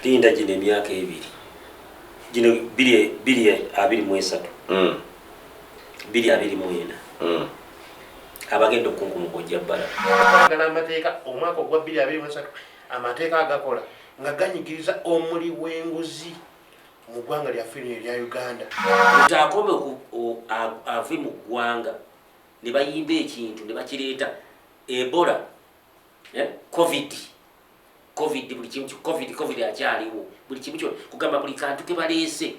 Linda gino emyaka 2, gino 2023, 2024, abagenda okukunkumuka ojja bbala. Ddala amateeka omwaka ogwa 2023, amateeka agakola nga ganyigiriza omuli w'enguzi mu ggwanga lyaffe lino erya Uganda. Lutaakome ave mu ggwanga ne bayimba ekintu ne bakireeta Ebola, COVID, COVID, buli kimu COVID, COVID akyaliwo, buli kimu kyonna, kugamba buli kantu ke baleese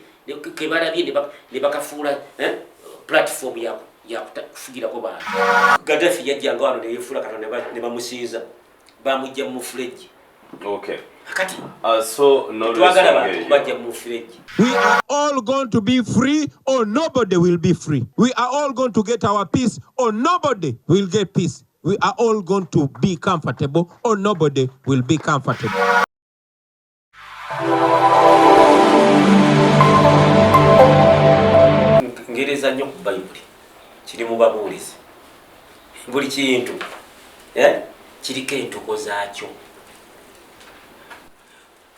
ke balabye ne bakafuula platform ya kufugirako bantu. Gaddafi yajjanga wano ne yeefuula Katonda ne bamusinza, bamujja mu mufuleji. Okay. Kati so twagala bantu kubajja mu mufuleji. We are all going to be free or nobody will be free. We are all going to get our peace or nobody will get peace. We are all going to be comfortable or nobody will be comfortable. Ngereza nnyo ku Bayibuli, kiri mu Babuulizi. Buli kintu kiriko entuko zaakyo.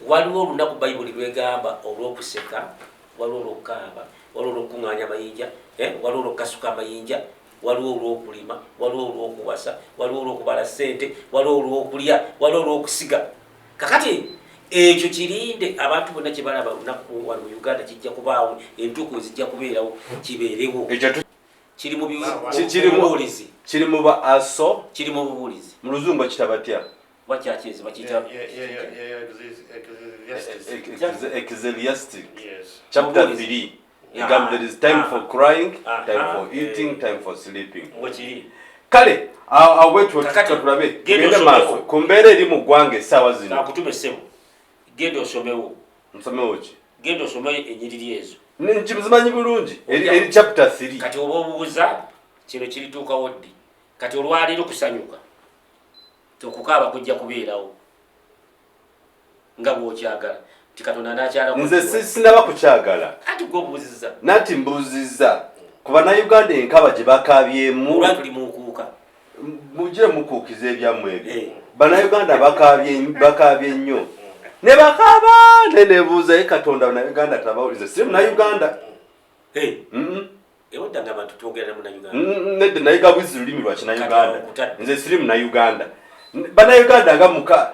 Waliwo olunaku Bayibuli lwegamba olw'okuseka, waliwo olw'okukaaba, waliwo olw'okukuŋŋaanya amayinja, waliwo olw'okukasuka amayinja, waliwo olw'okulima, waliwo olw'okuwasa, waliwo olw'okubala ssente, waliwo olw'okulya, waliwo olw'okusiga. Kakati ekyo kirinde abantu bonna kye balaba olunaku wano mu Uganda kijja kubaawo, entuuko zijja kubeerawo, kibeerewo. Kiri mu bubuulizi. Kiri mu ba aso. Kiri mu bubuulizi. Mu luzungu bakita batya? Bakyakezi bakiyita Ecclesiastic. Chapter 3. Egamba there is time for crying, time for eating, time for sleeping. Kale awo tulabe tugende maaso ku mbeera eri mu ggwanga essaawa zino. Nakutume ssebo, genda osomewo. Nsomewo ki? Genda osome enyiriri ezo. Nkizimanyi bulungi, eri chapter 3. Kati oba obuuza kino kirituukawo ddi? Kati olwaleero kusanyuka, okukaaba kujja kubeerawo nga bw'okyagala nti Katonda anakyala. Nze sinaba kukyagala. Anti gwe obuuzizza. Nanti mbuuzizza ku Bannayuganda enkaba gye bakabyemu. Olwa tuli mu nkuuka. Mugire mukuukiza ebyammwe ebyo. Bannayuganda bakaabye nnyo ne bakaaba ne nebuuza ye Katonda Bannayuganda tabawuliza. Siri Munnayuganda. Ewaddanga abantu twogera na Munnayuganda. Nedda, nayiga bwizi lulimi lwa Kinnayuganda. Nze siri Munnayuganda. Bannayuganda nga muka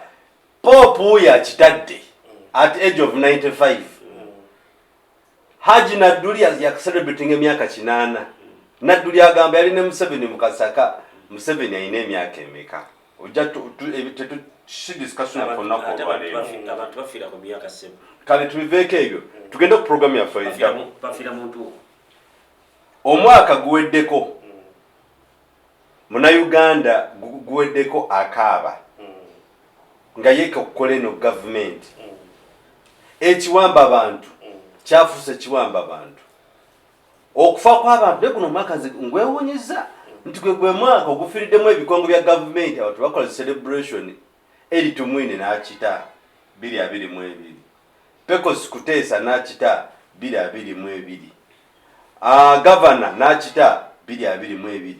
Pope oyo akitadde at age of 95. Haji Nadduli yacelebrating emyaka 80. Nadduli agamba yali ne Museveni mu Kasaka. Museveni alina emyaka emeka? Ojja si discussion ku lunaku olwaleero. Abantu bafiira ku myaka 7. Kale tubiveeko ebyo, tugende ku programu yaffe. Bafiira mu ntuuko. Omwaka guweddeko, Munnayuganda guweddeko akaaba nga yeka okukola eno gavumenti ekiwamba abantu kyafuuse kiwamba bantu, okufa kw'abantu. Naye guno omwaka nze ngwewunyiza nti gwe gwe mwaka ogufiiriddemu ebikongo bya gavumenti. Abantu bakola celebration. Elly Tumwine n'akita 2022, Pecos Kuteesa n'akita 2022, gavana n'akita 2022,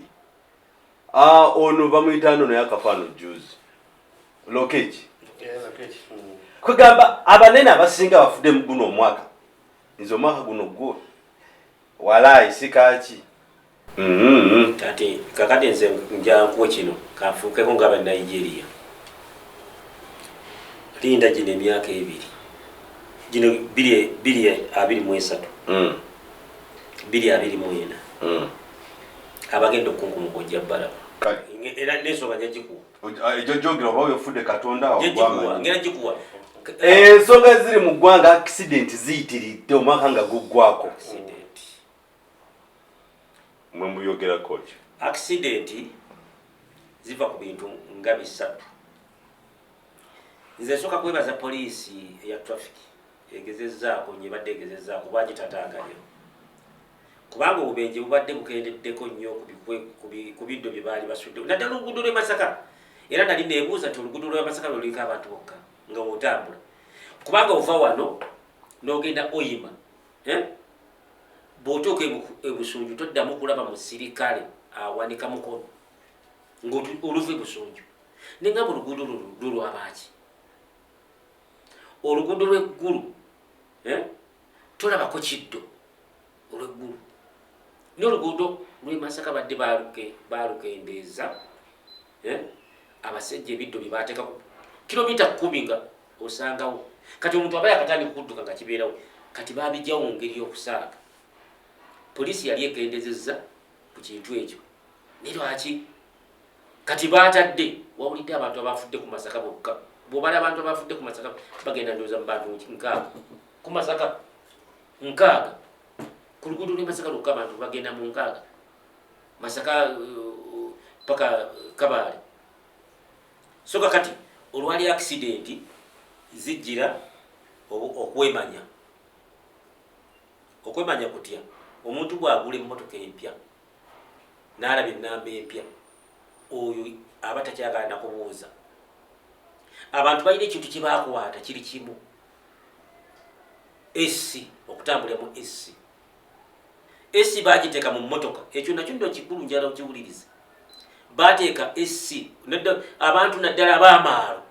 ono bamuyita nono yakafaano juzi Lokech. Kwegamba abanene abasinga bafudde mu guno omwaka. Nze omwaka guno gwo walaayi sikaki. Kati kakati nze njankuwe kino kanfuukeko nga Banigeria. Linda gino emyaka 2, gino 2023, 2024, abagenda okukunkumuka ojja balaba. Era n'ensonga nja gikuwa. Egyo gyogera oba wefudde Katonda. Ngera gikuwa. Ensonga eziri mu ggwanga, accident ziyitiridde omwaka nga guggwako. Mwe muyogerako ki? Accident ziva ku bintu nga bisatu. Nze nsooka kwebaza poliisi eya traffic egezezzaako, nyebadde egezezzaako bagitataaganya, kubanga obubenje bubadde bukendeddeko nnyo ku biddo bye baali basudde, naddala oluguudo lw'e Masaka. Era nali neebuuza nti oluguudo lw'e Masaka lwe luliko abantu bokka nga otambula, kubanga ova wano n'ogenda Oyima, eh? Bw'otuuka e Busunju toddamu kulaba musirikale awanika mukono ng'oluva e Busunju. Nengamba oluguudo lwo lwabaki? Oluguudo lw'eggulu, eh? Tolabako kiddo olw'eggulu n'oluguudo lw'e Masaka badde baalukendeeza, eh? Abasajja ebiddo bye baateekako kilomita 10 nga osangawo. Kati omuntu aba yakatandika okudduka nga kibeerawo, kati baabijjawo mu ngeri y'okusaaga. Poliisi yali ekendezezza ku kintu ekyo, naye lwaki kati baatadde? Wawulidde abantu abafudde ku Masaka bokka? Bw'obala abantu abafudde ku Masaka bagenda ndowooza mu bantu 60 ku Masaka, 60 ku luguudo lw'e Masaka lwokka, abantu bagenda mu 60, Masaka paka Kabaale. So kakati olwali accident zijjira okwemanya. Okwemanya kutya? Omuntu bw'agula emmotoka empya n'alaba ennamba empya, oyo aba takyagala nakubuuza. Abantu balina ekintu kye bakwata kiri kimu, AC, okutambulira mu AC. AC bagiteeka mu mmotoka, ekyo nakyo nno kikulu, njala okiwulirize. Bateeka AC, abantu naddala ab'amaalo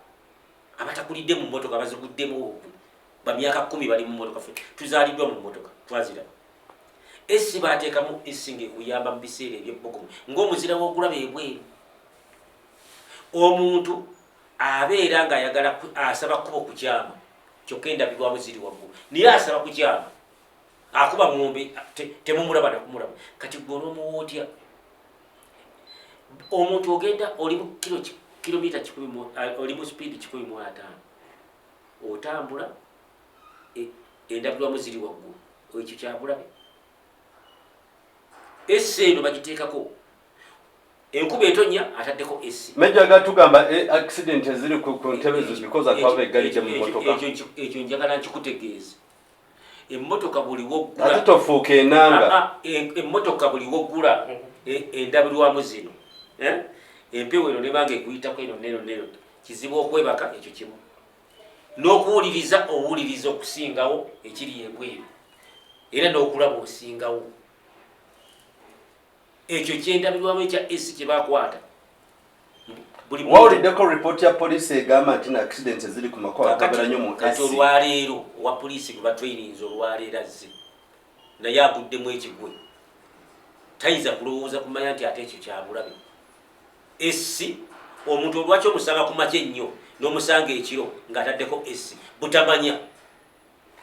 abatakulidde mu mmotoka, baziguddemu bamyaka 10 bali mu mmotoka. Ffe tuzaaliddwa mu mmotoka, twaziraba. AC bateekamu AC ng'ekuyamba mu biseera ebyebbugumu ng'omuzira w'okulaba ebweru. Omuntu abeera ng'ayagala asaba kkubo kukyama, kyokka endabirwamu ziri waggulu, naye asaba kukyama, akuba ng'ombe, temumulaba nakumulaba. Kati gwe onoomuwa otya omuntu ogenda oli mu kilomita 100, oli mu speed 150, otambula, endabirwamu ziri waggulu? Ekyo kyabulabe. AC eno bagiteekako enkuba etonya, ataddeko AC. Mejaga tugamba accident eziri ku ntebe zo because atwava eggalidde mu motoka. Ekyo njagala nkikutegeeze. Emmotoka buli woggula Ate tofuuka enanga. Ah, ah, emmotoka buli woggula endabirwamu zino, eh? Empewo eno nebanga ekuyitako eno neno neno, kizibu okwebaka. Ekyo kimu n'okuwuliriza, owuliriza okusingawo ekiri ebweru, era n'okulaba osingawo. Ekyo kyendabirwamu ekya AC kyebakwata. Buli muntu- Wawuliddeko ripooti ya poliisi egamba nti na accidents eziri ku makubo agabeera nnyo mu Kati AC? olwaleero owa poliisi gwe batraininze olwaleero azze, naye aguddemu ekigwe, tayinza kulowooza kumanya nti ate ekyo kyabulabe. AC omuntu olwaki omusanga ku makya ennyo n'omusanga ekiro ng'ataddeko AC? Butamanya.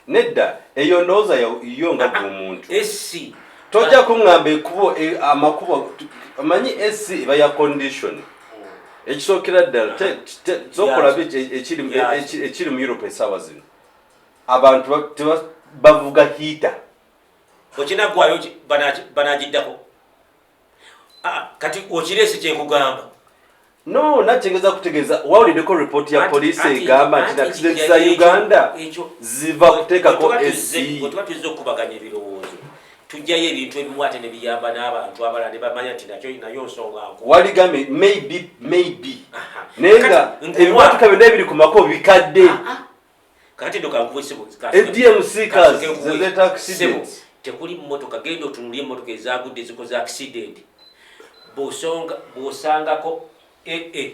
Nedda, eyo ndowooza yo nga gwe omuntu. AC Tojja kuŋŋamba ekubo amakubo omanyi AC eba ya condition. Ekisookera ddala sokola ekiri mu Europe essaawa zino, abantu bavuga heater. Okinaggwayo banagiddako. Ah, kati okireese kyenkugamba. No, nakyengeza kutegeeza, wawuliddeko ripooti ya poliisi egamba nti accidents za Uganda ziva kuteekako AC? Bwe tuba tuzze okukubaganya ebirowoozo, tujjayo ebintu ebimu ate ne biyamba n'abantu abalala ne bamanya nti nakyo nayo nsonga nkulu. Waligambye maybe, maybe, naye nga ebimotoka byonna ebiri ku makubo bikadde. Kakati ndo kankuwe, ssebo. ADMC cars zezeeta accidents. Tekuli mmotoka, genda otunulye emmotoka ezagudde zikoze accident. Bw'osonga bw'osangako aa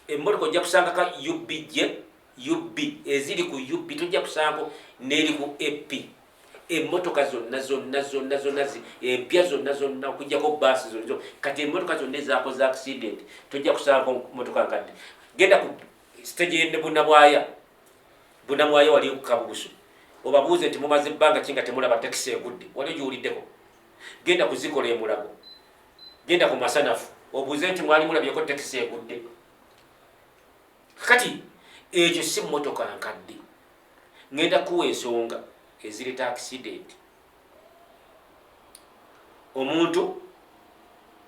emmotoka ojja kusangako UBJ, UB, eziri ku UB tojja kusangako n'eri ku AP. Emmotoka zonna zonna zonna zonna empya zonna zonna, okujjako baasi zonna. Kati emmotoka zonna ezakoze accident tojja kusangako mmotoka nkadde. Genda ku stage ye Bunamwaya, Bunamwaya wali ku Kabugusu, obabuuze nti mumaze ebbanga ki nga temulaba takisi egudde? Wali ogiwuliddeko? Genda kuzikola emulago, genda ku Masanafu obuuze nti mwali mulabyeko takisi egudde? Kati ekyo si mmotoka nkadde. Ngenda kuwa ensonga ezireeta accident. Omuntu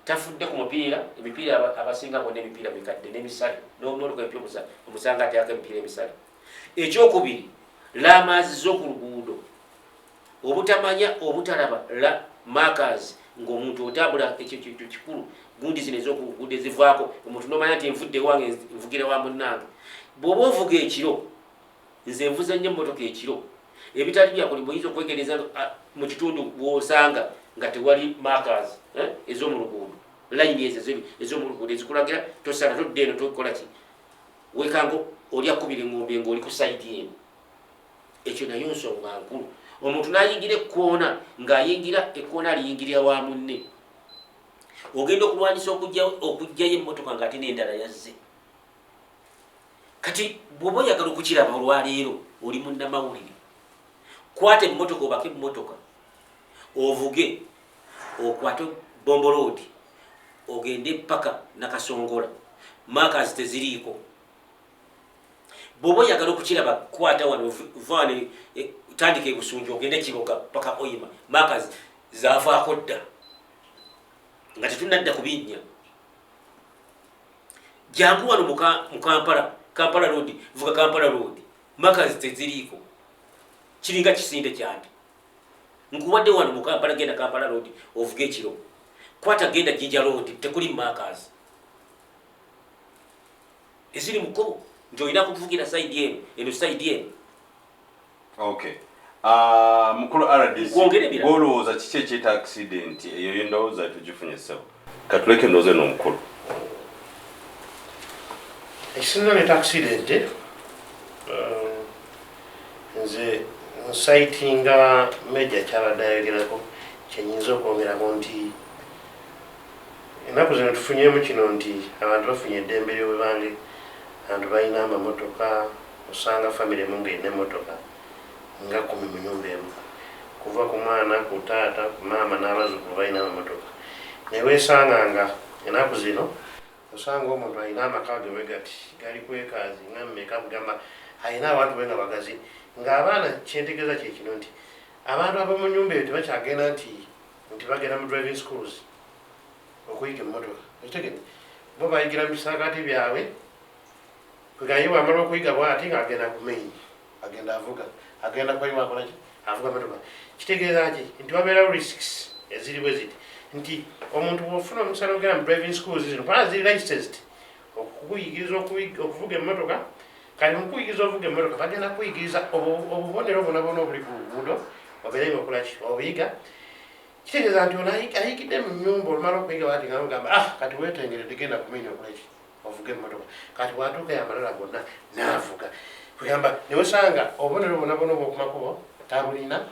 tafudde ku mupiira, emipiira abasinga bonna emipiira mikadde n'emisale, n'omumotoka empya omusanga ateekako emipiira emisale. Ekyokubiri, laamaazi z'oku luguudo, obutamanya, obutalaba la markers ng'omuntu otambula, ekyo kintu kikulu. Gundi zino ez'oku luguudo ezivaako omuntu nomanya nti nvudde ewange nvugira wa munnange. Bw'oba ovuga ekiro, nze nvuze nnyo emmotoka ekiro, ebitali byakulimba, oyinza okwegereza mu kitundu bw'osanga nga tewali markers, eh, ez'omu luguudo, layini ezo ez'omu luguudo ezikulagira tosala, todda eno, tokola ki, wekanga oli akubira eŋŋombe ng'oli ku side eno. Ekyo nayo nsonga nkulu. Omuntu n'ayingira ekkoona, ng'ayingira ekkoona aliyingirira wa munne. Ogenda okulwanisa okuggyayo emmotoka ng'ate n'endala yazze. Kati bw'oba oyagala okukiraba olwaleero, oli munnamawulire, kwata emmotoka, obake emmotoka, ovuge, okwate Bombo Road, ogende paka Nakasongola, markers teziriiko. Bw'oba oyagala okukiraba, kwata wano, vaano, tandika ebusunju, ogende Kiboga paka Oyima, markers zaavaako dda nga tetunadda ku binnya. Jangu wano mu Kampala, Kampala Road, vuga Kampala Road, markers teziriiko, kiringa kisinde kyante. Nkuwadde wano mu Kampala, genda Kampala Road ovuga ekiro, kwata genda Jinja Road, tekuli markers eziri mu kkubo nti olina kuvugira side eno, eno side eno. Okay. Mukulu RDC, Nkwongere ebirala. Gwolowooza kiki ekyeta accident eyo? Yendowooza tugifunye, ssebo. Katuleke ndowooza eno omukulu. Ekisinga leeta accident, nze nsupportinga Major kyabadde ayogerako. Kyenyinza okwongerako nti ennaku zino tufunyemu kino nti abantu bafunye eddembe ly'obubange, abantu balina amamotoka. Osanga famire emu ng'erina emmotoka nga 10 mu nyumba emu, kuva ku mwana, ku taata, ku maama n'abazzukulu balina amamotoka. Naye weesanga nga ennaku zino osanga omuntu alina amaka ge we gati gali kwekaazi nga mmeka, kugamba alina abantu be nga bagazi ng'abaana. Kyentegeeza kye kino nti abantu ab'omu nyumba eyo tebakyagenda nti bagenda mu driving schools okuyiga emmotoka. Okitegedde? Bo bayigira mu bisaakaate byabwe. Kwegaye bwamala okuyiga bwati ng'agenda ku main, agenda avuga, agenda kwayiwa, akolaki, avuga motoka. Kitegeeza ki? Nti wabeerawo risks eziri bwe ziti nti omuntu bw'ofuna omukisa n'ogenda mu driving schools zino, kubanga ziri licensed okukuyigiriza okuvuga emmotoka. Kati mukuyigiriza ovuga emmotoka, bagenda kuyigiriza obubonero bwona bwona obuli ku luguudo, obeere nga okolaki, obuyiga. Kitegeeza nti ono ayigidde mu nyumba, olumala okuyiga bati nga mugamba, "Ah, kati wetengeredde, genda ku main okolaki, ovuga emmotoka." Kati bwatuuka amalala gonna n'avuga, kugamba newesanga obubonero bwona bwona obwokumakubo tabulina,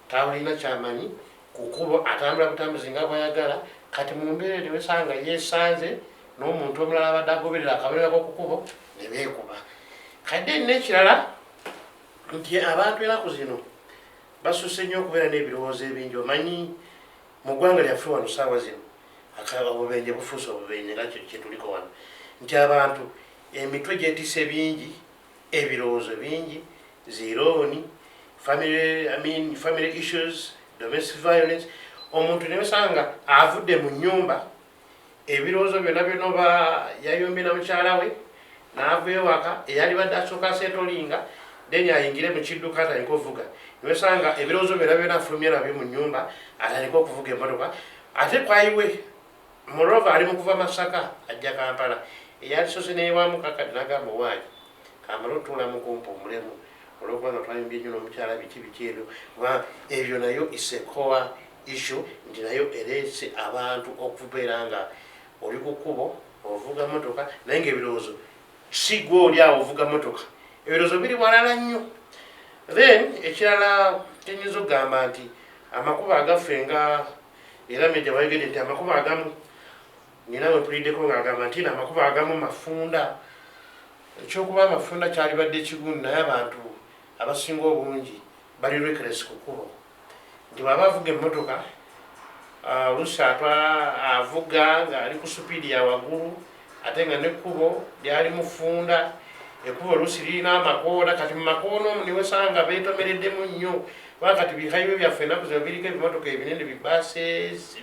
tabulina kyamanyi ku kkubo, atambula butambuzi nga bwayagala. Kati mu mbeera eyo newesanga yesanze n'omuntu omulala abadde agoberera akabonero k'okukubo ne beekuba. Kadde n'ekirala nti abantu enaku zino basusse nnyo okubeera n'ebirowoozo ebingi. Omanyi mu ggwanga lyaffe wano saawa zino obubenje bufuuse obubenje nga kyetuliko wano, nti abantu emitwe gyetise bingi, ebirowoozo bingi, zirooni, family, I mean, family issues, domestic violence. Omuntu newesanga avudde mu nyumba, ebirowoozo byonna byonna, oba yayombye na mukyala we, n'ava ewaka eyali badde asooka asettlinga, then ayingire mu kidduka atandike ovuga. Newesanga ebirowoozo byonna byonna afulumye nabyo mu nyumba, atandike okuvuga emmotoka. Ate kwayiwe moreover ali mu kuva Masaka ajja Kampala, eyalisoose newamuka kati nagamba, "Owange kamale otuulamu kumpumulemu olwokuba nga twayimbye nnyo n'omukyala," biki biki ebyo. Kuba ebyo nayo is a core issue nti nayo ereese abantu okubeera nga oli ku kkubo ovuga motoka, naye nga ebirowoozo si gwe oli awo ovuga motoka, ebirowoozo biri walala nnyo. Then ekirala kyenyinza okugamba nti amakubo agaffe, nga era Major wayogedde nti amakubo agamu, nina we mpuliddeko ng'agamba nti amakubo agamu mafunda. Ekyokuba amafunda kyalibadde kigundi, naye abantu abasinga obungi bali reckless ku kkubo, nti bw'aba avuga emmotoka, oluusi atwala, avuga ng'ali ku speed ya waggulu, ate nga nekkubo lyali mufunda, ekkubo oluusi lirina amakoona. Kati mu makoona omwo niwesanga beetomereddemu nnyo, kuba kati bi highway byaffe ennaku zino biriko ebimotoka ebinene, bi buses,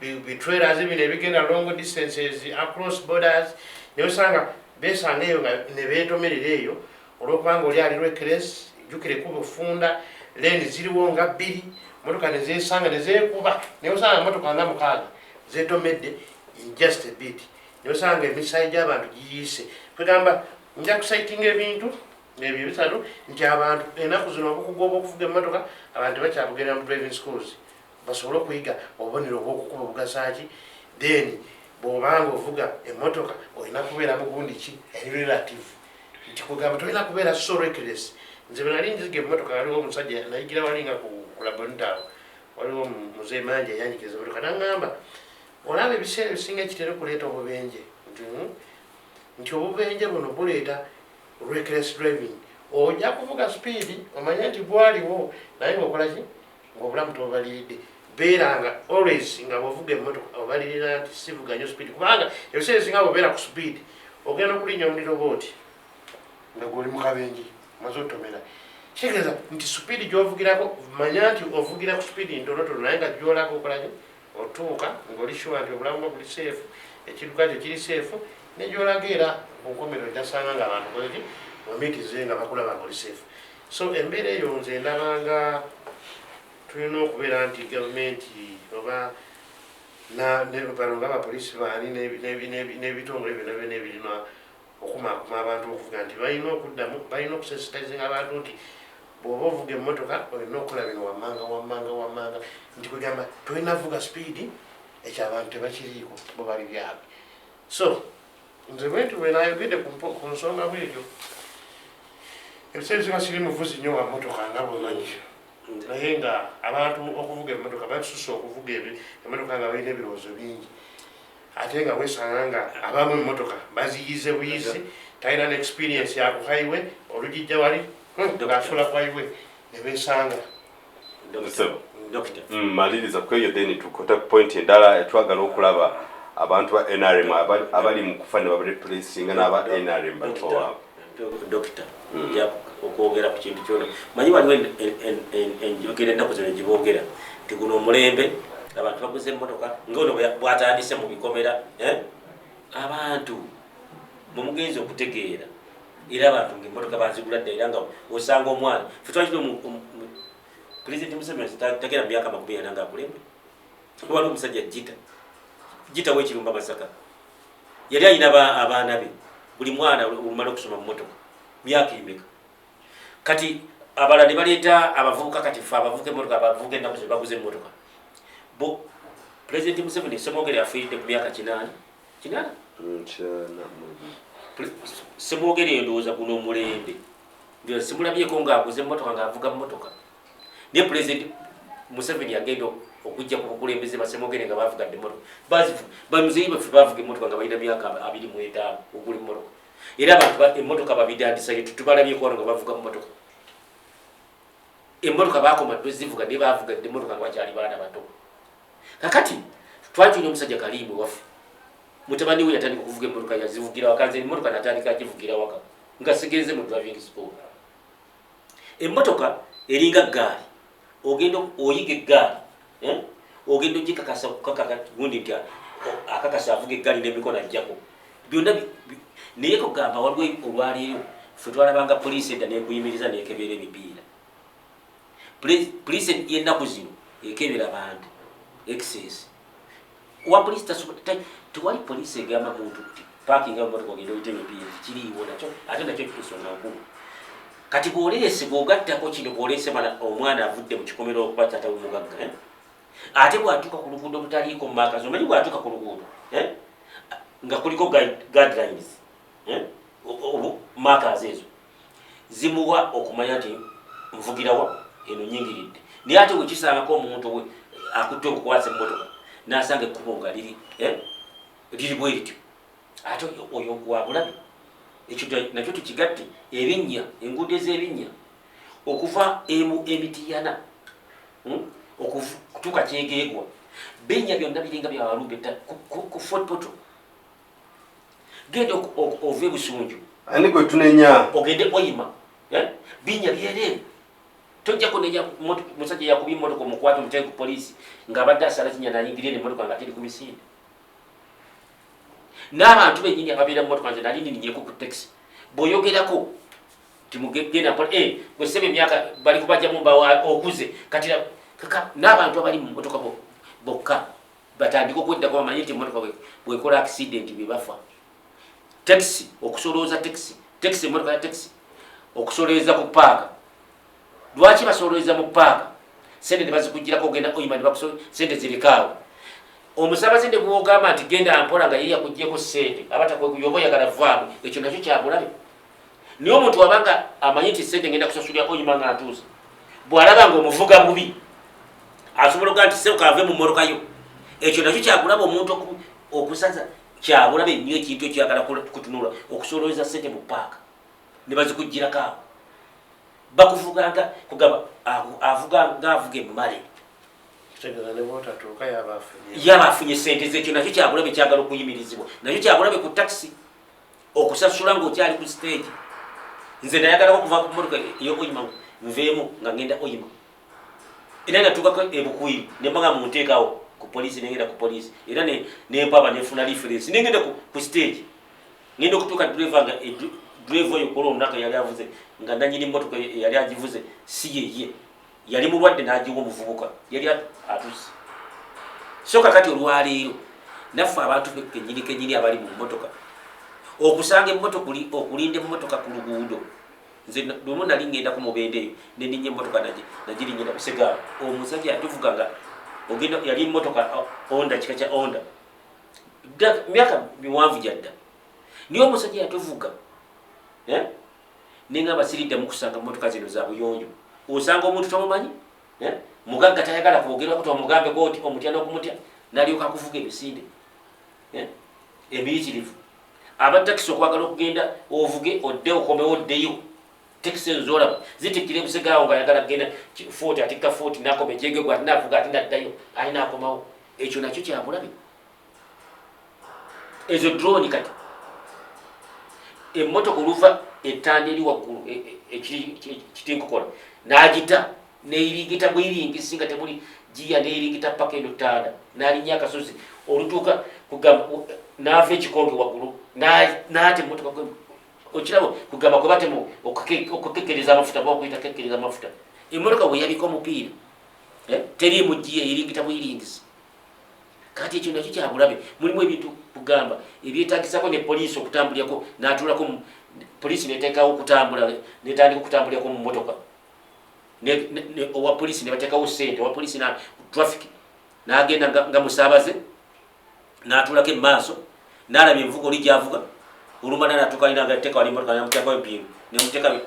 bi trailers bino ebigenda long distances across borders. Niwesanga besanga eyo nga ne beetomerera eyo olwokubanga oli ali reckless. Jjukira ekkubo funda, lane ziriwo nga bbiri, motoka nezesanga nezeekuba, newosanga motoka nga 6 zetomedde in just a bit, newosanga emisayi gy'abantu giyiise. Kwegamba nja kusupportinga ebintu ebyo ebisatu nti abantu ennaku zino obukugu obwokuvuga emmotoka abantu tebakyabugenda mu driving schools basobole okuyiga obubonero obwokukuba obugasaki. Then bw'obanga ovuga emmotoka olina kubeera mugundi ki eri relative, nti kugamba tolina kubeera so reckless. Nze bwe nali nziga emmotoka, waliwo omusajja nayigira wali nga ku Labonita awo, waliwo muzeeyi Manja eyanyigiza emmotoka, naŋŋamba, olaba ebiseera ebisinga ekitera okuleeta obubenje nti, nti obubenje buno buleeta reckless driving. Ojja kuvuga speed, omanye nti gwaliwo, naye ngaokola ki? Ngaobulamu tobaliridde. Beeranga always nga bwovuga emmotoka obalirira nti sivuga nnyo speed, kubanga ebiseera ebisinga bwobeera ku speed ogenda okulinnya omuliro bwoti nga gwoli mu kabenje omaze otomera. Kitegeeza nti speed gyovugirako, manya nti ovugira ku speed ntonotono, naye nga gyolaga okolaki otuuka ng'oli sure nti obulamu bwo buli safe, ekidduka kyo kiri safe, negyolaga era ku nkomerero ojasanga nga abantu koleki omitize nga bakulaba nga oli safe. So embeera eyo nze ndabanga tulina okubeera nti gavumenti oba bano nga abapoliisi baani n'ebitongole byonna byonna ebirina okumaakuma abantu okuvuga, nti balina okuddamu, balina okusensitizinga abantu nti bw'oba ovuga emmotoka olina okukola bino wammanga wammanga wammanga, nti kwegamba tolina vuga speed. Ekyo abantu tebakiriiko, bo bali byabwe. So nze bwenti bwe nayogedde ku nsonga bwetyo. Ebiseera ebisinga siri muvuzi nnyo wa mmotoka nga bwemanyi, naye nga abantu okuvuga emmotoka basusse okuvuga emmotoka nga balina ebirowoozo bingi, ate nga wesanga nga abamu emmotoka baziyize buyizi, talina ne experience ya ku highway, olugijja wali ng'asula ku highway ne besanga. Dokita. Maliriza ku eyo, then tukota ku point endala. Twagala okulaba abantu ba NRM abali mu kufa ne babareplacinga n'aba NRM bato waabwe. Dokita, nja okwogera ku kintu kyona. Manyi waliwo enjogera ennaku zino gibogera nti guno omulembe abantu baguze emmotoka, ngaono bwatandise mu bikomera, eh? Abantu mwemugenza okutegeera era abantu ngaemmotoka bazigula dda, era nga osanga omwana fe twakiri. Pulezidenti Museveni tagera mu myaka 40 nga akulembe. Waliwo omusajja Gita Gita w'Ekirumba Masaka, yali alina abaana be, buli mwana olumala okusoma mu motoka myaka emeka. Kati abalala ne baleeta abavubuka. Kati fe abavubuka emmotoka, abavubuka ennaku zino baguze emmotoka bo. Pulezidenti Museveni, Semwogere afiiridde ku myaka 8, 8. Semwogere endowooza guno omulembe nti simulabyeko ng'aguze emmotoka, ng'avuga mmotoka, naye Pulezidenti Museveni agenda okujja ku bukulembeze, basemwogere nga bavugadde emmotoka. Bamuzeyi baffe bavuga emmotoka nga balina myaka 25 ogula emmotoka, era abantu emmotoka babidandisa tutubalabyeko wano nga bavuga mmotoka. Emmotoka bakoma dde zivuga, naye bavugadde emmotoka nga bakyali baana bato. Kakati twali tulina omusajja Kalimu waffe, mutabani we yatandika okuvuga emmotoka, yazivugira waka. Nze emmotoka natandika agivugira waka nga sigenze mu driving school. Emmotoka eringa ggaali, ogenda oyiga eggaali, eh? Ogenda ogikakasa okukakaka gundi nti akakasa avuga eggaali n'emikono ajjako byonna. Naye kugamba waliwo olwaleero ffe twalabanga poliisi edda nekuyimiriza nekebera emipiira. Poliisi y'ennaku zino ekebera bantu excess wa poliisi tewali poliisi egamba muntu nti parkinga emotoka ogenda oyita emipiira. Kiriiwo nakyo, ate nakyo ensonga nkulu. Kati bw'oleese, bw'ogattako kino, bw'oleese mala omwana avudde mu kikomero okuba taata w'omugagga, eh? Ate bw'atuuka ku luguudo olutaliiko markers, omanyi bw'atuuka ku luguudo, eh? Nga kuliko guidelines, eh? Markers ezo zimuwa okumanya nti nvugirawa eno nyingiridde. Naye ate wekisangako omuntu we akutte obukwasa emmotoka n'asanga ekkubo nga liri, eh? Liri bwe lityo, ate oyo wabulabe. Ekyo nakyo tukigatte ebinnya, enguudo ez'ebinnya okuva emu Emitiyana, okutuuka Kyegeegwa, binnya byonna biringa byawalumbe ku Fort Portal. Genda ova Ebusunju. Ani gwe tunenya? Ogende Oyima, eh? Binnya byereere. Tojja kunenya musajja yakubye emmotoka omukwate omuteeke ku poliisi ng'abadde asala kinya nayingira eno emmotoka nga teri ku misinde. N'abantu bennyini ababeera mu motoka, nze nali nininyeko ku taxi, bw'oyogerako timugenda mpola, eh, gwe ssebe emyaka bali kubajjamu mbawo okuze. Kati n'abantu abali mu motoka bokka batandika okweddako, bamanye nti emotoka bwekola accident bye bafa. Taxi okusolooza taxi, taxi, emotoka ya taxi okusolooza ku paaka. Lwaki basolooza mu paaka? Sente ne bazikugirako. Ogenda Oyima ne sente zirekaawo. Omusabaze ne bwogamba nti genda mpola nga ye yakugyeko sente, aba takwekuyoba, oyagala vaamu. Ekyo nakyo kyabulabe. Naye omuntu wabanga amanyi nti sente ngenda kusasulira oyima nga ntuusa, bw'alaba nga omuvuga bubi asobola okugaa nti sebo kave mu mmotoka yo. Ekyo nakyo kyakulaba omuntu okusaza, kyabulabe nnyo ekintu ekyagala kutunula okusoloweza sente mu paaka ne bazikugirako awo. Bakuvuganga kugamba avuga ng'avuga emmale, yaba afunye sente zekyo. Nakyo kyabulabe, kyagala okuyimirizibwa. Nakyo kyabulabe ku takisi okusasula ng'okyali ku stage. Nze nayagalako okuva ku mmotoka ey'oyima nveemu nga ngenda oyima, era natuukako ebukwiri nembaga munteekawo ku poliisi, nengenda ku poliisi era nempaba nenfuna reference nengenda ku stage. Ngenda okutuuka driver nga driver oyo kola olunaku yali avuze nga nanyini mmotoka yali agivuze si yeye, yali mulwadde n'agiwa omuvubuka yali atuse. So kakati olwaleero naffe abantu kenyini kenyini abali mu mmotoka okusanga emmotoka okulinda emmotoka ku luguudo. Nze lumu nali ngenda ku mubende eyo neninya emmotoka nagirinyira busegaalo, omusajja yatuvuga nga ogenda yali emmotoka onda kika kya onda myaka miwanvu gyadda, naye omusajja yatuvuga eh? Nengamba siriddamu kusanga mmotoka zino za buyonjo. Osanga omuntu tomumanyi, eh? Mugagga tayagala kwogerwako, tomugambeko oti omutya n'okumutya nalyoka akuvuga emisinde, eh? Emiyitirivu. Abatakisi okwagala okugenda ovuge odde okomewo oddeyo, takisi ezo zolaba zitikkira ebusigaawo nga ayagala kugenda Fort, atikka Fort nakoma ejegegwa ate navuga ate naddayo ate nakomawo. Ekyo nakyo kyabulabe. Ezo drone kati emmotoka oluva ettanda eri waggulu kitinkokola n'agita neyiringita bwiringisi nga temuli giya, neyiringita paka eno ttanda, n'alinnya akasozi olutuuka kugamba n'ava ekikonge waggulu n'ata emmotoka. Okirabo kugamba kwe batemu okukekereza amafuta oba okuyita kekereza amafuta, emmotoka bwe yabika omupiira, teriimu giya, eyiringita bwiringisi. Kati ekyo nakyo kyabulabe. Mulimu ebintu kugamba ebyetagisako ne poliisi okutambulirako natulako, poliisi neteekawo okutambula netandika okutambulirako mu motoka owa poliisi nebateekawo sente owa poliisi na traffic nagenda nga musaabaze natulako emaaso nalaba envuga oli gyavuga olumala natuka alina nga teeka wali emotoka namuteekawo empingu nemuteeka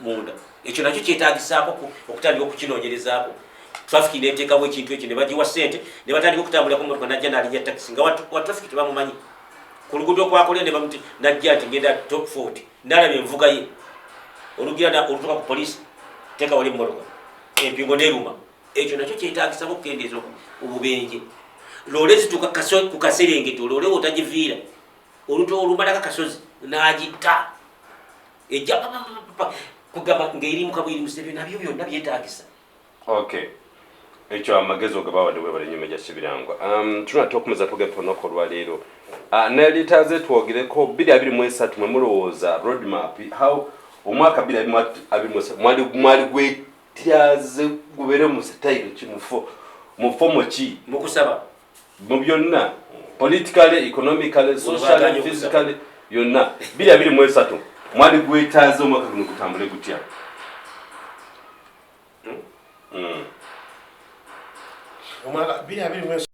munda. Ekyo nakyo kyetagisaako okutandika okukinoonyerezaako. Traffic neteekawo ekintu ekyo ne bagiwa sente ne batandika okutambulira ku motoka, najja n'alinnya takisi nga wa traffic tebamumanyi ku luguudo kwakolera ne bamuti najja nti ngenda top 40 nalaba envuga ye olugira olutuuka ku poliisi teeka wali emmotoka empingo neruma. Ekyo nakyo kyetagisako okukendeeza obubenje. Loole zituuka ku kaserengeto, loole wotagiviira olumalako akasozi n'agitta ejja kugamba ng'erimuka bwerimusa. Ebyo nabyo byonna byetagisa. Okay, ekyo amagezi ogabawadde, webale nnyo Major Kibirangwa. Tunatera okumeza twogera olunaku olwaleero. Naleetaze twogereko 2023, mwe mulowooza roadmap how omwaka 2023 mwali gwetyaze gubeere mu style ki, mu form ki? Mukusaba. Mu byonna, politically, economically, socially, physically, yonna. 2023 mwali gwetaaze omwaka guno gutambule gutya? Omwaka 2023,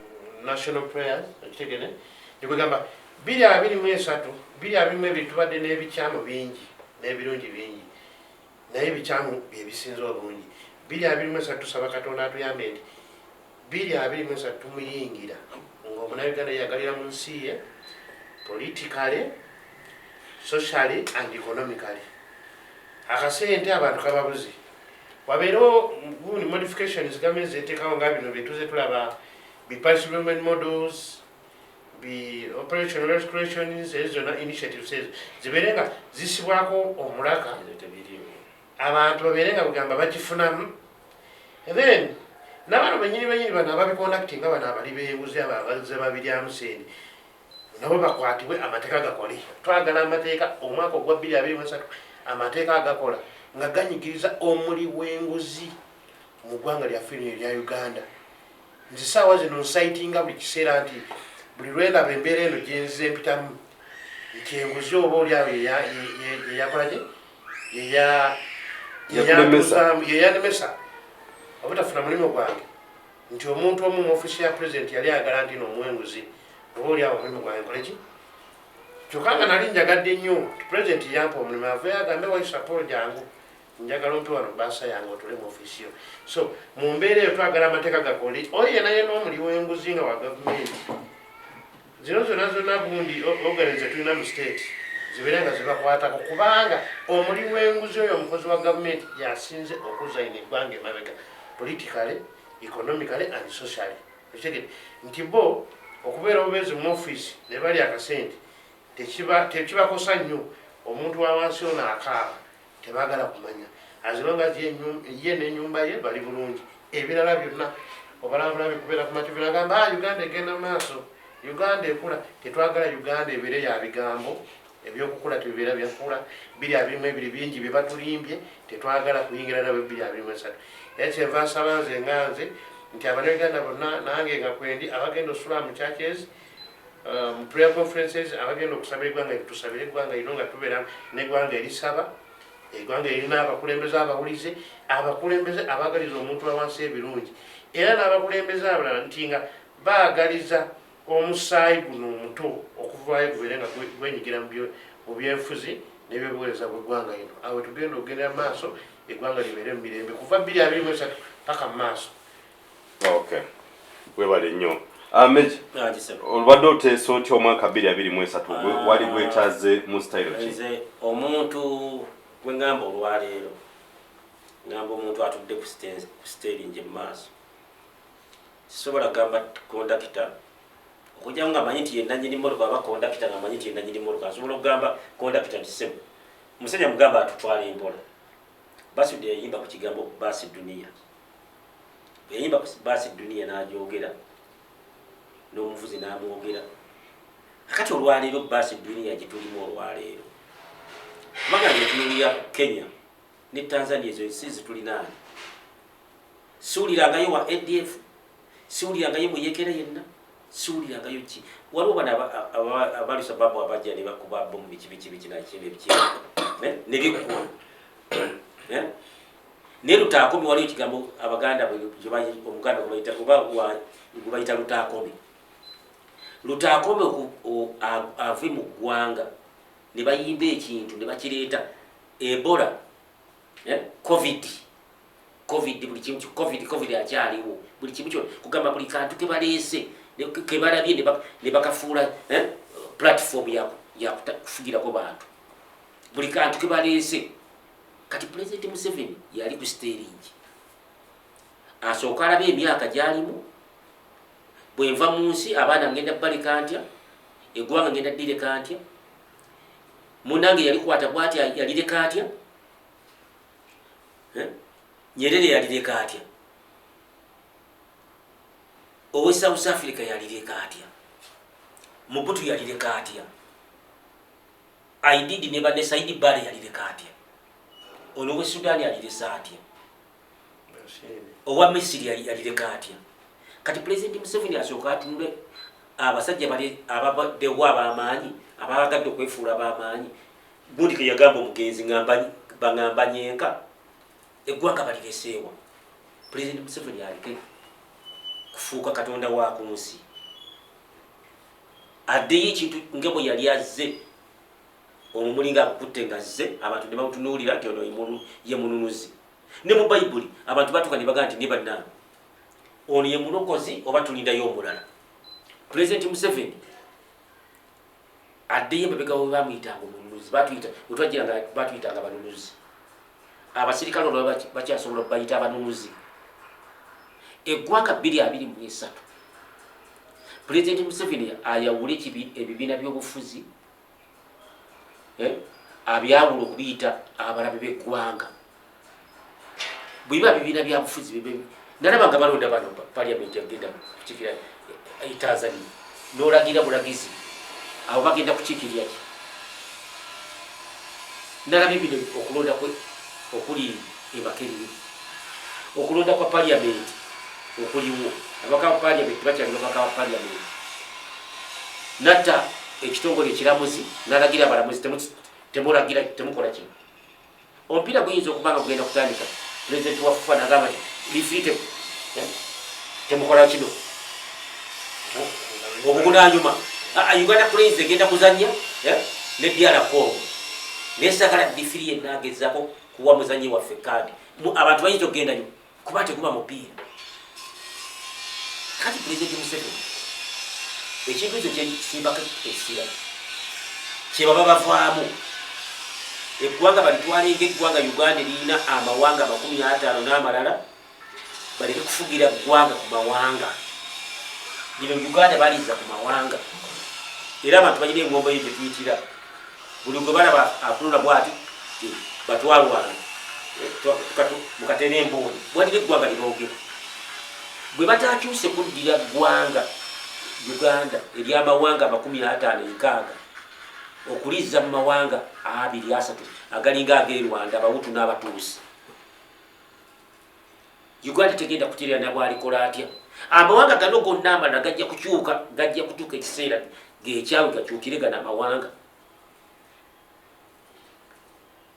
national prayers, ekitegere nikwegamba 2023, 2022 tubadde n'ebikyamu bingi n'ebirungi bingi, naye ebikyamu byebisinza obungi. 2023 tusaba Katonda atuyambe nti 2023 tumuyingira ng'omunauganda yeyagalira mu nsi ye, politically, socially and economically. Akasente abantu kababuzi, wabeerewo gundi modifications gavumenti zeteekawo nga bino byetuze tulaba bi parish development models, bi operation rescurations, ezo zonna initiatives ezo zibeere nga zisibwako omulaka, abantu babeere nga bugamba bakifunamu. Then n'abano benyini benyini bano ababiconducti nga bano abali b'enguzi, abo abaze babiryamu sente nabo bakwatibwe, amateeka gakole. Twagala amateeka omwaka ogwa 2023, amateeka agakola nga ganyigiriza omuli w'enguzi mu ggwanga lyaffe lino erya Uganda. Nze saawa zino nsaitinga buli kiseera nti buli lwendaba embeera eno gyenzize mpitamu nti enguzi oba oli awo yeyakola ki, yeyanemesa obutafuna mulimu gwange, nti omuntu omu mu ofiisi ya president yali ayagala nti nomuwenguzi oba oli awo omulimu gwange nkole ki. Kyokka nga nali njagadde nnyo pulezidenti yampa omulimu, aveeyo agambe, "Waiswa Paul, jangu, njagala ompe wano baasa yange otule mu ofiisi yo." So mu mbeera eyo twagala amateeka gakole. Oyo yena yena omuli w'enguzi nga wa gavumenti, zino zonna zonna gundi organs zetulina mu state zibeere nga zibakwatako, kubanga omuli w'enguzi oyo omukozi wa gavumenti yasinze okuzayina eggwanga emabega politically, economically and socially. Ekitegede nti bo okubeera obubeezi mu ofiisi ne bali akasente tekibakosa nnyo. Omuntu wa wansi ono akaaba tebagala kumanya, as long as ye n'ennyumba ye bali bulungi. Ebirala byonna obalabulabi kubeera ku mativi nagamba, "Ah, Uganda egenda mu maaso, Uganda ekula." Tetwagala Uganda ebeere ya bigambo. Ebyokukula tebibeera byakula. 2022 bingi bye batulimbye, tetwagala kuyingira nabo 2023. Era kyenva nsaba nze nga nze nti Abannayuganda bonna, nange nga kwendi, abagenda osula mu churches, mu prayer conferences, abagenda okusabira eggwanga, tusabire eggwanga lino nga tubeera n'eggwanga erisaba, eggwanga erina abakulembeze abawulize, abakulembeze abaagaliza omuntu wa wansi ebirungi, era n'abakulembeze abalala nti nga baagaliza omusaayi guno omuto okuvaayo gubeere nga gwenyigira mu byenfuzi n'ebyobuweereza bw'eggwanga lino. Awo tugenda okugendera mu maaso, eggwanga libeere mu mirembe kuva 2023 paka mu maaso. Okay, webale nnyo. Meji, olubadde oteesa otya omwaka 2023? Wali gwetaaze mu style ki? Nze omuntu gwe ŋŋamba olwaleero, ŋŋamba omuntu atudde ku steering mu maaso. Sisobola kugamba kondakita, okujjamu nga manyi nti yenanyini mmotoka. Aba kondakita nga manyi nti yenanyini mmotoka, nsobola okugamba kondakita nti, "Sebo," omusajja mugamba atutwala empola. Basudde yayimba ku kigambo baasi duniya. Yayimba ku baasi duniya n'agyogera n'omuvuzi n'amwogera. Akati olwaleero baasi duniya gyetulimu olwaleero, kubanga ngetunulira Kenya ne Tanzania, ezo ensi zitulinaani, siwulirangayo wa ADF, siwulirangayo muyekera yenna, siwulirangayo ki. Waliwo bano abalisa babu abajja ne bakuba bomu, biki biki biki nakindi biki ne biggwa. Naye lutaakomi, waliwo ekigambo Abaganda Omuganda gwebayita oba gwe bayita lutaakome. Lutaakome ave mu ggwanga ne bayimba ekintu ne bakireeta Ebola, COVID, COVID, buli kimu COVID, COVID akyaliwo, buli kimu kyona, kugamba buli kantu kebaleese kebalabye ne bakafuula platform yakufugirako bantu, buli kantu kebaleese. Kati President Museveni yali ku steering, asooka alabe emyaka gyalimu. Bwenva mu nsi, abaana ngenda baleka ntya? Eggwanga ngenda ddireka ntya? Munange yalikwata bwati, yalireka atya? Eh? Nyerere yalireka atya? Owe South Africa yalireka atya? Mobutu yalireka atya? Aidid ne banne, Saidi Bale yalireka atya? Ono owe Sudan aliresa atya? Owa Misiri yalireka atya? Kati President Museveni asooka atunule abasajja bali ababaddewo ab'amaanyi, ababagadde okwefuula ab'amaanyi. Gundi ke yagamba omugenzi, baŋŋamba nyenka eggwanga balireseewa. President Museveni aleke kufuuka katonda wa ku nsi, addeyo ekintu nga bwe yali azze. Omumuli nga akukutte nga azze, abantu ne bamutunuulira nti ono ye mununuzi. Ne mu Bayibuli abantu batuuka ne bagamba nti, "Ne bannange, ono ye mulokozi oba tulindayo omulala?" Pulezidenti Museveni addeyo emabega we bamuyitanga omununuzi. Batuyita wetwajjiranga, batuyitanga banunuzi. Abasirikale olwo bakyasobola okubayita abanunuzi. Eggwanga 2023, Pulezidenti Museveni ayawule ebibiina by'obufuzi, abyawula okubiyita abalabe b'eggwanga. Bwebiba bibiina byabufuzi, nalaba nga balonda bano paliamenti agenda kukiikira e Tanzania, nolagira bulagizi abo bagenda kukiikirira ki? Nalabye bino okulonda kwe okuli emakerere, okulonda kwa paliamenti okuliwo, ababaka ba paliamenti bakyali babaka ba paliamenti. Natta ekitongole ekiramuzi, nalagira abalamuzi, temulagira, temukola kino. Omupiira guyinza okuba nga gugenda kutandika, pulezidenti wa FUFA nagamba nti, "Lifiite, temukola kino." Ogugunanyuma Uganda Cranes egenda kuzanya. Ne DR Congo. Naye saagala difiri yenna agezaako kuwa muzannyi waffe kaadi. Abantu bayinza okugendayo kuba teguba mupiira. Kati Pulezidenti Museveni ekintu ekyo kyesimbako essira kyebaba bavaamu eggwanga balitwale ng'eggwanga Uganda eriyina amawanga 50 n'amalala, baleke kufugira ggwanga ku mawanga. Lino Uganda baliza ku mawanga, era abantu balina engombo ye gyetuyitira buli gwe balaba atunula bwati batwalwana mukateera embuuli bwatira eggwanga liboogera. Bwe batakyuse kuddira ggwanga Uganda ery'amawanga 56 okuliza mu mawanga 2 3 agalinga ag'e Rwanda, Abawutu n'Abatuusi, Uganda tegenda kuterera nabwalikola atya. Amawanga gano gonna amalala gajja kukyuka, gajja kutuuka ekiseera gekyawe gakyukire gano amawanga.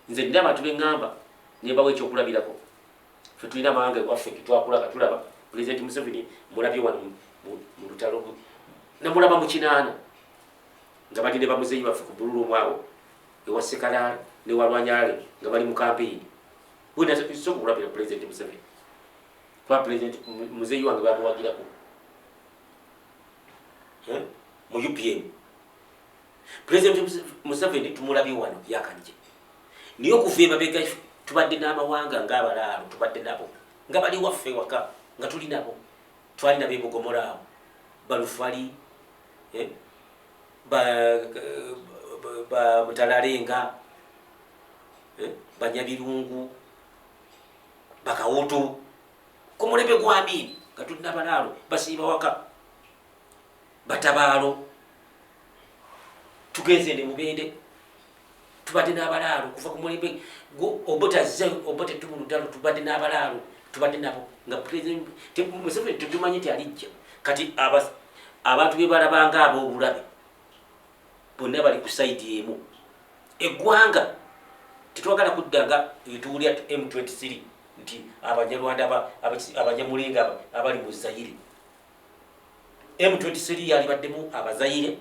Nze nina abantu beŋŋamba nembawo ekyokulabirako. Ffe tulina amawanga ewaffe getwakula nga tulaba Pulezidenti Museveni mulabye wano mu lutalo, namulaba mu 80 nga bali ne bamuzeeyi baffe ku Bululumu awo ewa Sekalaala ne Walwanyale nga bali mu kampeyini. Soka okulabira Pulezidenti Museveni kuba Pulezidenti muzeeyi wange bamuwagirako mu UPM. Pulezidenti Museveni tumulabye wano yakanje, naye okuva emabega tubadde n'amawanga ng'abalaalo, tubadde nabo nga bali waffe waka nga tuli nabo, twali nabo ebugomora awo balufali, ba mutalalenga, banyabirungu, bakawutu ku mulembe gwa Amini nga tulina abalaalo basiiba waka batabaalo. Tugenze ne Mubende tubadde n'abalaalo kuva ku mulembe Obote azze, Obote tumu lutalo, tubadde n'abalaalo, tubadde nabo nga Museveni tetumanyi nti alijja. Kati abantu be balabanga ab'obulabe bonna bali ku sayidi emu. Eggwanga tetwagala kudda nga etuwulira M23 nti Abanyarwanda Abanyamulenga abali mu Zaire. M23 yalibaddemu Abazaire,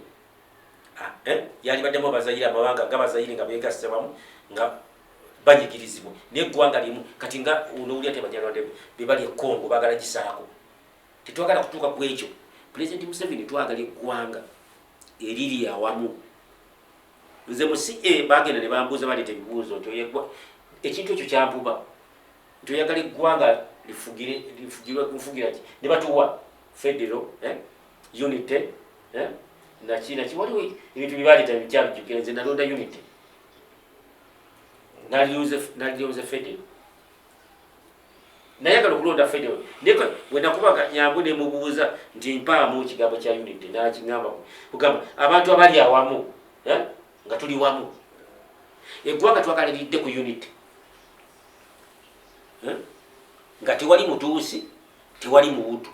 yalibaddemu Abazaire, amawanga nga Bazaire nga begasse wamu nga banyigirizibwa neggwanga limu. Kati nga nowulira ti Abanyarwanda bebali e Congo bagala gisaako. Tetwagala kutuuka ku ekyo. Pulezidenti Museveni twagala eggwanga eriri awamu. Nze mu CA bagenda ne bambuuza, baleeta ebibuuzo nti ekintu ekyo kyampuba nti oyagala eggwanga lifugirwe nfugira ki, ne batuwa federal, unity, naki naki, waliwo ebintu byebaleeta nkyabijjukira. Nze nalonda unity, naliyonze federal, nayagala okulonda federal, naye bwe nakubaga nyangu ne mubuuza nti mpaamu ekigambo kya unity, nakiŋamba kugamba abantu abali awamu, nga tuli wamu. Eggwanga twagala liridde ku unity, nga tewali mutuusi, tewali muwutu,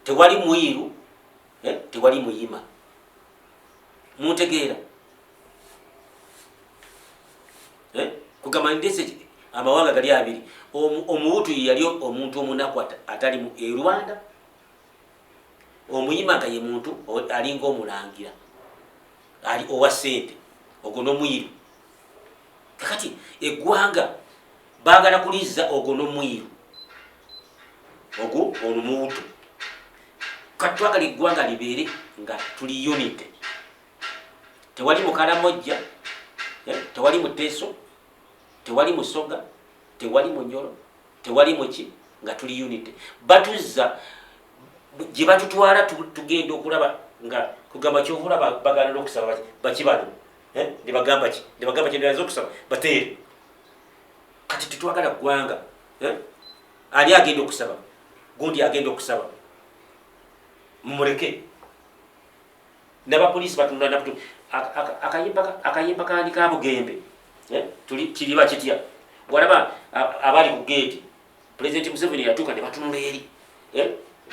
tewali mwiru, tewali muyima. Muntegeera? Kugamba ndese amawanga gali abiri. Omuwutu yali omuntu omunaku atali mu e Rwanda, omuyima nga ye muntu alinga omulangira ali owa ssente, ogwo n'omwiru. Kakati eggwanga baagala kulizza ogwo n'omwiru, ogwo ono muwutu. Kati twagala eggwanga libeere nga tuli unity, tewali mukalamojja, tewali muteeso, tewali musoga, tewali munyoro, tewali muki, nga tuli unity. Batuzza gye batutwala, tugenda okulaba nga kugamba kyovula bagala n'okusaba baki bano, nebagamba ki, nebagamba ki, okusaba bateere. Kati tetwagala ggwanga ali agenda okusaba, gundi agenda okusaba mumuleke. N'abapoliisi batunula akayimba kandi ka Bugembe, kiriba kitya walaba abali ku geeti. Pulezidenti Museveni yatuuka ne batunula eri,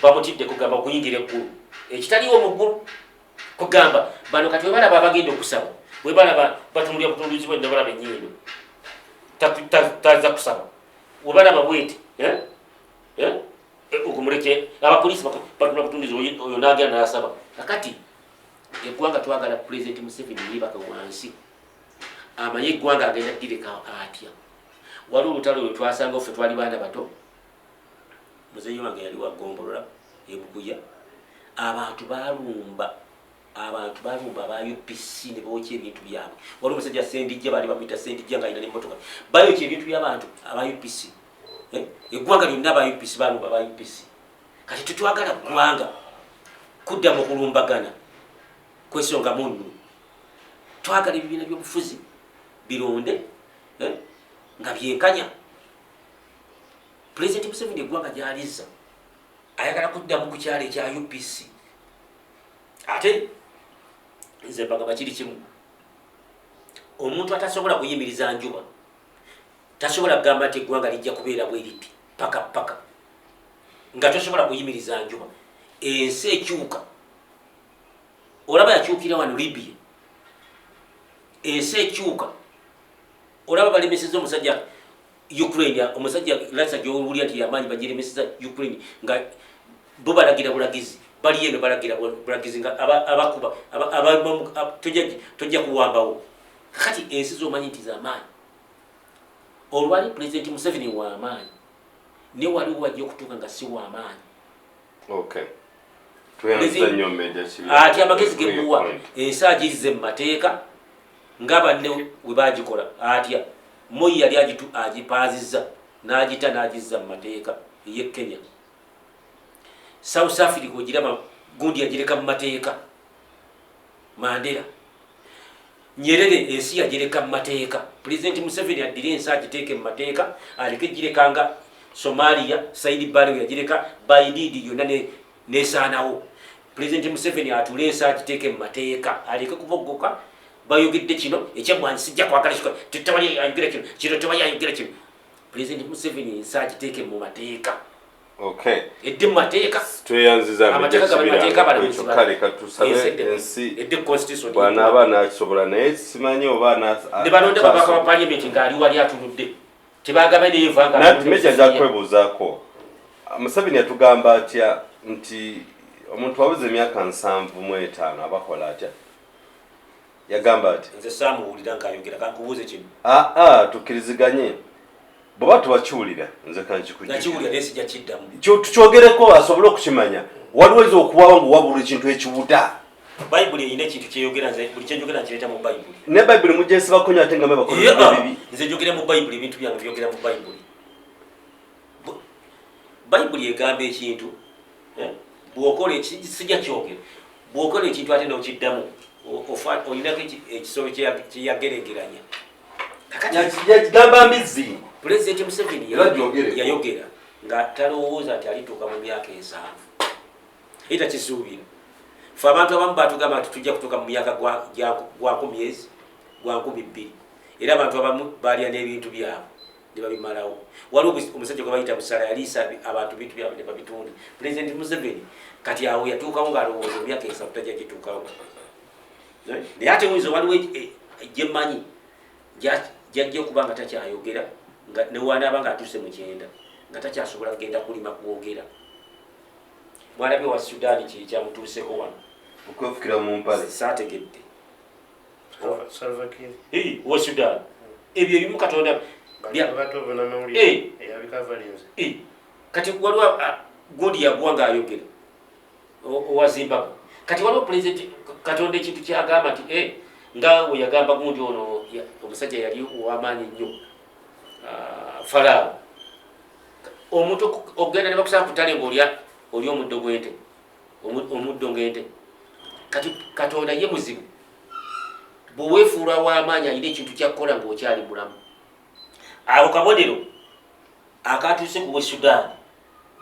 bamutidde kugamba okuyingira eggulu ekitaliwo mu ggulu. Kugamba bano kati webalaba abagenda okusaba, webalaba batunulira butunduzi bwe nebalaba ennyindo, taza kusaba. Webalaba bweti ogumuleke, abapoliisi batunula butunduzi, oyo nagenda nasaba. Kakati Eggwanga twagala Pulezidenti Museveni yeebake wansi amanye eggwanga agenda ddireka atya. Waliwo olutalo lwe twasanga ffe twali baana bato, muzeeyi wange yali wa ggombolola e Bukuya, abantu balumba abantu balumba aba UPC ne bookya ebintu byabwe. Waliwo omusajja Sendijja, baali bamuyita Sendijja ng'alina n'emmotoka, bayokya ebintu by'abantu aba UPC. Eggwanga lyonna aba UPC balumba aba UPC. Kati tetwagala ggwanga kudda mu kulumbagana kwesonga munnu. Twagala ebibiina by'obufuzi bironde nga byenkanya. Pulezidenti Museveni eggwanga gy'alizza ayagala kuddamu ku kyalo ekya UPC. Ate nze mbagamba kiri kimu, omuntu atasobola kuyimiriza njuba tasobola kugamba nti eggwanga lijja kubeera bwe riti paka paka, nga tosobola kuyimiriza njuba. Ensi ekyuka, olaba yakyukira wano Libya, ensi ekyuka, olaba balemeseza omusajja Ukraine, omusajja Russia gy'owulira nti yamaanyi bagiremeseza Ukraine nga bo balagira bulagizi, bali eno balagira bulagizi nga abakuba tojja kuwambawo. Kakati ensi z'omanyi nti z'amaanyi, olwali Pulezidenti Museveni w'amaanyi, ne waliwo wajja okutuuka nga si w'amaanyi. Ati amagezi gemuwa ensi agirize mu mateeka nga banne we bagikola. Atya Moi yali agipaazizza n'agita n'agizza mu mateeka ey'e Kenya. South Africa ogiraba gundi yagireka mu mateeka, Mandela, Nyerere ensi yagireka mu mateeka. Pulezidenti Museveni addire ensi agiteeke mu mateeka, aleke gireka nga Somalia Saidi Barre we yagireka Baididi yonna nesaanawo. Pulezidenti Museveni atuule ensi agiteeke mu mateeka, aleke kuboggoka bayogedde kino ekyamwanyi sijja kwagala kikola, tewali ayogera kino kino, tewali ayogera kino. Pulezidenti Museveni ensi agiteeke mu mateeka. Edde mu mateeka. Tweyanziza. Amateeka gaba mateeka, abalamuzi Kale katusabe ensi edde constitution bw'anaaba anakisobola, naye simanyi oba ne balonda babaka ba parliament ng'ali wali atunudde, tebagaba neeva nga Nati Meja nja kwebuuzaako, Museveni yatugamba atya nti omuntu aweza emyaka 75 abakola atya? Yagamba ati Nze saamuwulira ng'ayogera. Kankubuuze kino. Aa, tukkiriziganye, bw'oba tubakiwulira nze kankikujjukire. Nakiwulira naye sijja kiddamu. Tukyogereko asobole okukimanya. Waliwo oyinza okuwawa nga wabula ekintu ekiwuta. Bayibuli erina ekintu kyeyogera. Nze buli kyenjogera nkireeta mu Bayibuli. Ne Bayibuli mugyesibako nyo ate nga mwe bakola ebibi. Nze njogera mu Bayibuli, ebintu byange byogera mu Bayibuli. Bayibuli egamba ekintu, bw'okola sijja kyogera, bw'okola ekintu ate n'okiddamu olinako ekisolo kyeyageregeranya. Kakati Yagamba mbizzi. Pulezidenti Museveni Era gyogereko. yayogera nga talowooza nti alituuka mu myaka 70, era takisuubira. Fe abantu abamu batugamba nti tujja kutuuka mu myaka gwa nkumi ezi gwa 2000, era abantu abamu balya n'ebintu byabwe ne babimalawo. Waliwo omusajja gwe bayita Busala, yaliisa abantu bintu byabwe ne babitunda. Pulezidenti Museveni kati awo yatuukawo ng'alowooza emyaka 70 tajja gituukawo. Naye ate oyinza waliwo gyemmanyi gyajja okuba nga takyayogera, nga newanaaba nga atuuse mu 90 nga takyasobola kugenda kulima kwogera. Mwalabye wa Sudaani kyekyamutuuseko wano. Okwefukira mu mpale. Saategedde. Salva Kiir. Wa Sudaani, ebyo ebimu Katonda Bato bannamawulire eyabikavalinze. Kati waliwo gundi yagwa ng'ayogera owa Zimbabwe. Kati waliwo pulezidenti Katonda ekintu kyagamba nti nga we yagamba gundi ono omusajja yali ow'amaanyi nnyo, Falaawo, omuntu okugenda ne bakusaba ku ttale ng'olya oli omuddo gw'ente, omuddo ng'ente. Kati Katonda ye muzibu, bwe weefuula w'amaanyi alina ekintu kyakkola ng'okyali mulamu. Ako kabonero akatuuse ku bwe Sudaani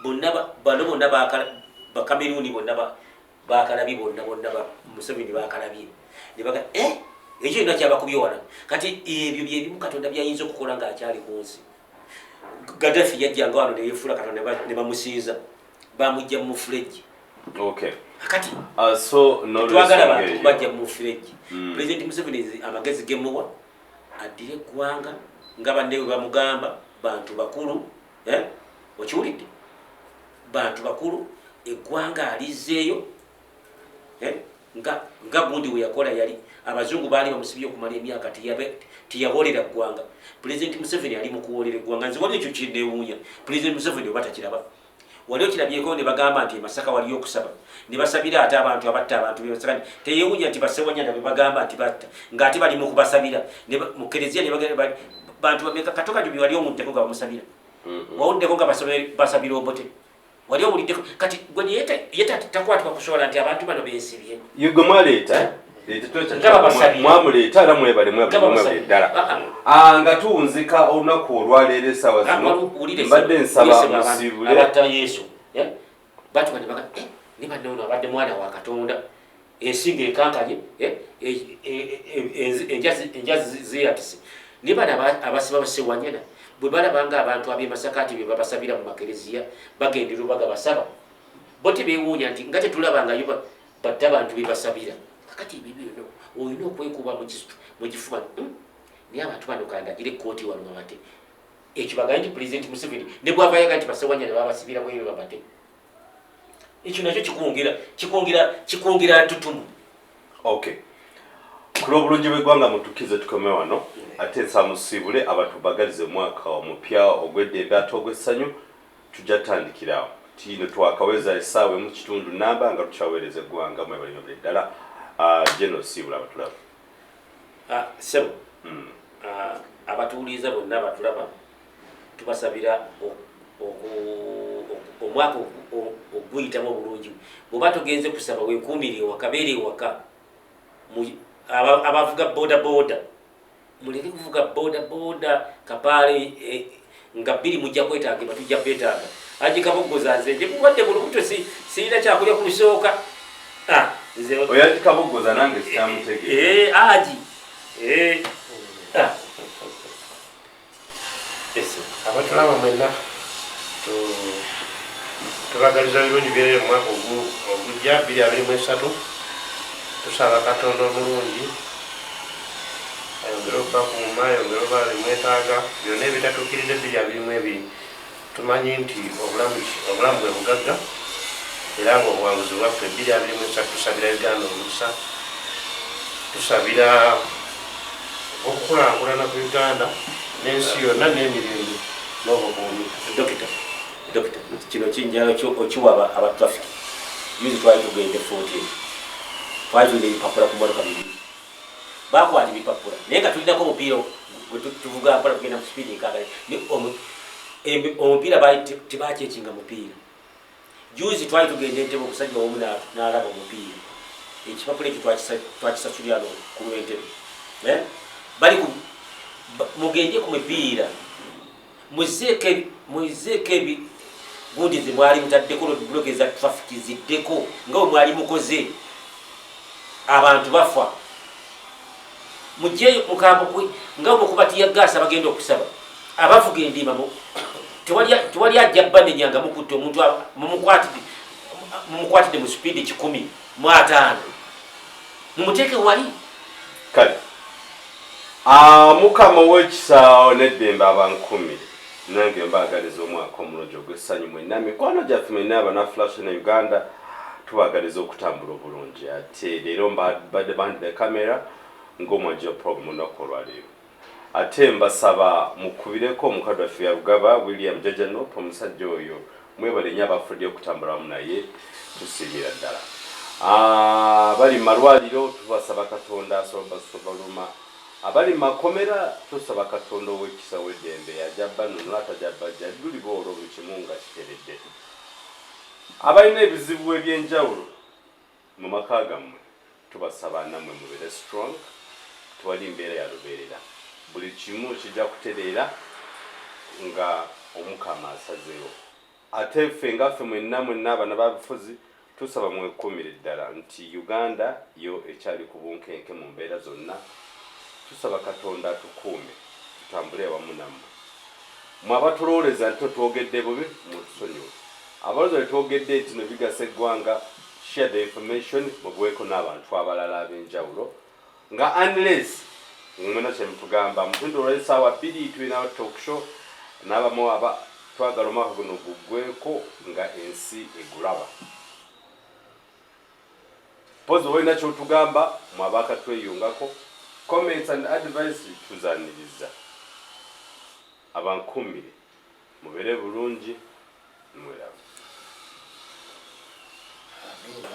bonna bano bonna Bakameruuni bonna bakalabye bonna bonna Museveni bakalabye ne baga ekyo kyonna kyabakubye wala. Kati ebyo byebimu Katonda byayinza okukola ng'akyali ku nsi. Gaddafi yajjanga wano neyefuula Katonda ne bamusinza, bamujja mu mufuleji. Kati So twagala bantu kubajja mu mufuleji. Pulezidenti Museveni amagezi gemuwa, addire eggwanga nga banne bwe bamugamba, bantu bakulu, eh? Okiwulidde, bantu bakulu, eggwanga alizzeeyo, eh? Nga nga gundi we yakola yali abazungu baali bamusibye okumala emyaka, teyawolera ggwanga. Pulezidenti Museveni ali mu kuwolera eggwanga. Nze waliwo ekyo kyenewuunya, Pulezidenti Museveni oba takiraba. Wali okirabyeko ne bagamba nti e Masaka waliyo okusaba ne basabira ate abantu abatta abantu b'e Masaka? Teyewuunya nti Basewanyana be bagamba nti batta ng'ate bali mu kubasabira mu kereziya ne bagenda bantu bameka? Kato Kajubi wali owuddeko nga bamusabira? Wawuddeko nga basabira Obote? Wali owuliddeko? Kati gwe ye takwatibwa kuswala nti abantu bano beesibye? Ye gwe mwaleeta. Mwamuleeta era mwebale, mwebale ddala. Nga tuwunzika olunaku olwaleero essaawa zino, mbadde nsaba musiibule. Abatta Yesu batuka ne baga ne banne, ono abadde mwana wa Katonda. Ensi ng'ekankanye, enjazi zeyatise, ne bano abasiba Basewanyana bwe balaba nga abantu ab'e Masaka ati be babasabira mu makereziya bagenda Lubaga basaba, bo tebeewuunya nti nga tetulabangayo batta abantu be basabira? Kakati ebyo byonna olina okwekuba mu kifuba. Naye abantu bano kandagire ekkooti wano babate. Ekyo bagaye nti Pulezidenti Museveni ne bwava yaga nti Basewanyana babasibira bweyo babate, ekyo nakyo kikungira kikungira kikungira tutumu. Okay, ku lw'obulungi bw'eggwanga mutukize tukome wano, ate nsaba musiibule abantu, bagalize omwaka omupya ogw'eddembe ate ogw'essanyu. Tujja tutandikirawo tino twakaweza essaawa emu kitundu namba nga tukyaweereza eggwanga. Mwebale buli ddala. Geno siibula abatulaba. Sebo, abatuwuliriza bonna abatulaba, tubasabira omwaka oguyitamu obulungi. Bw'oba togenze kusaba, weekuumire ewaka, beera ewaka. Abavuga boda boda muleke kuvuga boda boda kapaale nga bbiri, mujja kwetaagibwa, tujja beetaaga. Aji Kaboggoza, nze ndi mulwadde mu lubuto, sirina kyakulya ku lusooka. Nze Oyo Aji Kaboggoza nange sikyamutegeera. Aji. Ese. Abatulaba mwenna, tubagaliza birungi byerere mu mwaka ogujja 2023. Tusaba Katonda omulungi ayongere okubakuuma, ayongere oba bimwetaaga byonna ebitatuukiridde 2022. Tumanyi nti obulamu bwe bugagga era nga obuwanguzi bwaffe. 2023 tusabira Uganda omukisa, tusabira okukulaakulana ku Uganda n'ensi yonna n'emirembe n'obukuumi. Dokita, dokita, kino kinjala okiwa aba traffic. Juzi twali tugende 14, twali tulina ebipapula ku motoka bibiri, bakwata ebipapula naye nga tulinako omupiira gwe tuvuga mpola, tugenda mu speed nkaaga. Omupiira baali tebakyekinga mupiira. Juzi twali tugenda Entebe, omusajja omu n'alaba omupiira, ekipapula ekyo twakisasulira no ku lw'Entebe. Eh? Bali ku mugende ku mipiira, muzeeko ebi gundi ze mwali mutaddeko, roadblock eza traffic ziddeko nga bwe mwali mukoze. Abantu bafa, mugyeyo mukambo nga bwe mukuba tear gas abagenda okusaba. Abavuga endiima tewali ajja banenya nga mukutte omuntu mumukwatidde mu speed 150, mumuteeke wali. Kale, Mukama ow'ekisa n'eddembe abankumi, nange mbaagaliza omwaka omulungi ogw'essanyu mwenna mikwano gyaffe mwenna abana Flash ne Uganda. Tubaagaliza okutambula obulungi. Ate leero mbadde behind the camera ng'omwajja program olunaku olwaleero, ate mbasaba mukubireko omukadde waffe Yarugaba William Jajanop. Omusajja oyo mwebale nnyo abafudde okutambula wamu naye, tusiimira ddala. Abali mu malwaliro tubasaba Katonda asobabaluma, abali mu makomera tusaba Katonda ow'ekisa w'eddembe ajja banunula, atajja bajja luliba olwo buli kimu nga kiteredde. Abalina ebizibu ebyenjawulo mu maka gammwe tubasaba nammwe mubeere strong, tewali mbeera ya lubeerera, buli kimu kijja kutereera nga Omukama asazeewo. Ate ffe nga ffe mwenna mwenna abana babifuzi tusaba mwekuumire ddala nti Uganda yo ekyali ku bunkenke mu mbeera zonna. Tusaba Katonda atukuume tutambule awamu nammwe. Mwe abatulowooleza nti twogedde bubi, mutusonyiwe. Abalowooza tetwogedde nti no bigasa eggwanga, share the information, mubuweeko n'abantu abalala ab'enjawulo nga unless mwena kyemutugamba mutundu olw'essaawa 2 tulina talk show n'abamu aba twagala omwaka guno guggweko nga ensi egulaba. Pozi oba olina kyotugamba mwabakatweyungako, comments and advice tuzaniriza. Abankumire mubeere bulungi, mweraba. Amiina.